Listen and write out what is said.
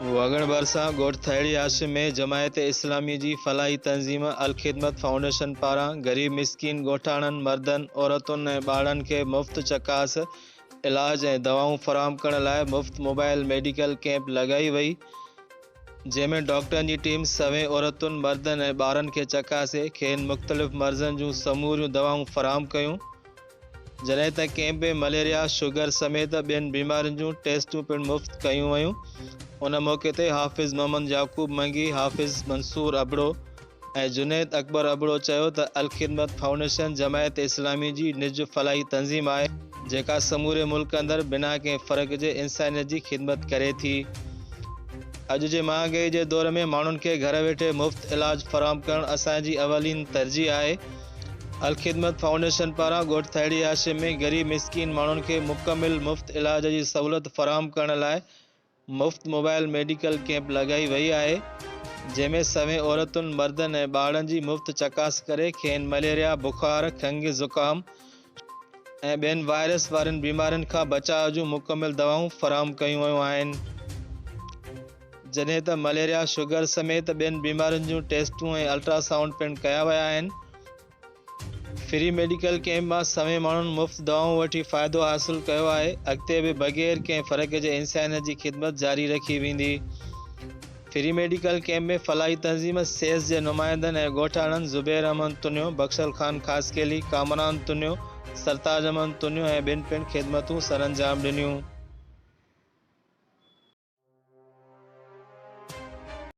وڳڻ ڀرسان ڳوٺ ٿهڙي هاشم ۾ جماعت اسلامي جي فلاحي تنظيم الخدمت فائونڊيشن پاران غريب مسڪين ڳوٺاڻن مردن، عورتن ۽ ٻارڙن کي مفت چڪاس، علاج ۽ دوائون فراهم ڪرڻ لاء مفت موبائل ميڊيڪل ڪئمپ لڳائي وئي، جنهن ۾ ڊاڪٽرن جي ٽيم سوين عورتن، مردن ۽ ٻارن کي چڪاسي کين مختلف مرضن جون سموريون دوائون فراهم ڪيون. جڏهن ته ڪئمپ ۾ مليريا، شگر سميت ٻين بيمارين جون ٽيسٽون پڻ مفت ڪيون ويون. ان موقعي تي حافظ محمد يعقوب منگي، حافظ منصور ابڙو ۽ جنيد اڪبر ابڙو چيو ته الخدمت فائونڊيشن جماعت اسلامي جي نج فلاحي تنظيم آهي، جيڪا سموري ملڪ اندر بنا ڪنهن فرق جي انسانيت جي خدمت ڪري ٿي. اڄ جي مهانگائي جي دور ۾ ماڻهن کي گهر ويٺي مفت علاج فراهم ڪرڻ اسان جي اولين ترجيح آهي. الخدمت فائونڊيشن پاران ڳوٺ ٿهڙي هاشم ۾ غريب مسڪين ماڻهن کي مڪمل مفت علاج جي سهولت فراهم ڪرڻ لاء مفت موبائل ميڊيڪل ڪئمپ لڳائي وئي آهي جنهن ۾ سوين عورتن، مردن ۽ ٻارڙن جي مفت چڪاس ڪري کين مليريا، بخار، کنگهه، زڪام ۽ ٻين وائرس وارين بيمارين کان بچاء جون مڪمل دوائون فراهم ڪيون ويون آهن. جڏهن ته مليريا، شگر سميت ٻين بيمارين جون ٽيسٽون ۽ الٽرا سائونڊ پڻ ڪيا ويا آهن. فري ميڊيڪل ڪئمپ مان سوين ماڻهن مفت دوائون وٺي فائدو حاصل ڪيو آهي، اڳتي به بغير ڪنهن فرق جي انسانيت جي خدمت جاري رکي ويندي. فري ميڊيڪل ڪئمپ ۾ فلاحي تنظيم سيس جي نمائندن ۽ ڳوٺاڻن زبير احمد تنيو، بخشل خان خاصخيلي، ڪامران تنيو، سرتاج احمد تنيو ۽ ٻين پڻ خدمتون سرانجام ڏنيون.